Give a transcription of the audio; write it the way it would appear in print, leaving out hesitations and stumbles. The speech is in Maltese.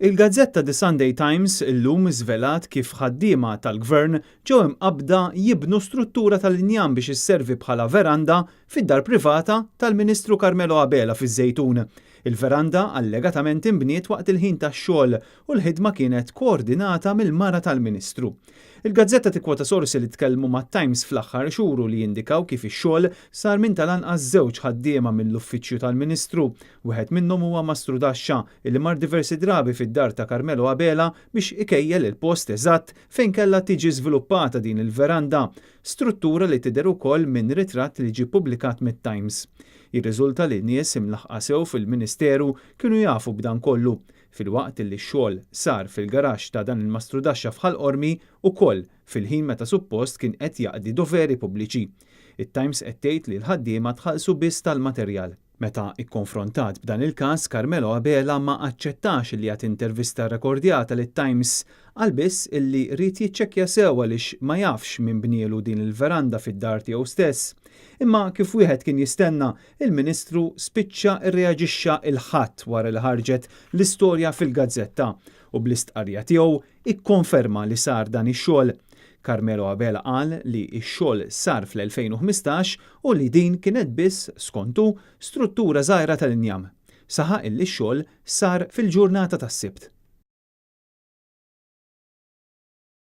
Il-gazzetta The Sunday Times illum żvelat kif ħaddiema tal-Gvern ġew imqabbda jibnu struttura tal-injam biex isservi bħala veranda fid-dar privata tal-Ministru Carmelo Abela fiż-Żejtun. Il-veranda allegatament inbniet waqt il-ħin tax-xogħol u l-ħidma kienet koordinata mill-mara tal-Ministru. Il-gazzetta tikkwota sorsi li tkellmu mat-Times fl-aħħar xhur u li jindikaw kif ix-xogħol sar minn tal-anqas żewġ ħaddiema mill-uffiċċju tal-Ministru. Wieħed minnhom huwa mastrudaxxa li mar diversi drabi fid-dar ta' Carmelo Abela biex ikejjel il-post eżatt fejn kellha tiġi żviluppata din il-veranda, struttura li tidher ukoll minn ritratt li ġie ppubblikat mit-Times. Jirriżulta li nies imlaħħqa sew fil-Ministeru kienu jafu b'dan kollu, filwaqt li x-xogħol sar fil-garaxx ta' dan il-mastrudaxxa f'Ħal Qormi ukoll fil-ħin meta suppost kien qed jaqdi doveri pubbliċi. It-Times qed tgħid li l-ħaddiema tħallsu biss tal-materjal. Meta ikkonfrontat b'dan il-każ, Carmelo Abela ma aċċettax li jagħti intervista rekordjata lit-Times. Qal biss illi ried jiċċekkja sew għaliex ma jafx min bnielu din il-veranda fid-dar tiegħu stess. Imma kif wieħed kien jistenna, il-Ministru spiċċa rreaġixxa il-Ħadd wara li ħarġet l-istorja fil-gazzetta u bl-istqarrija tiegħu ikkonferma li sar dan ix-xogħol. Carmelo Abela qal li x-xogħol sar fl-2015 u li din kienet biss, skontu, struttura żgħira tal-injam. Saħaq illi x-xogħol sar fil-ġurnata tas-Sibt.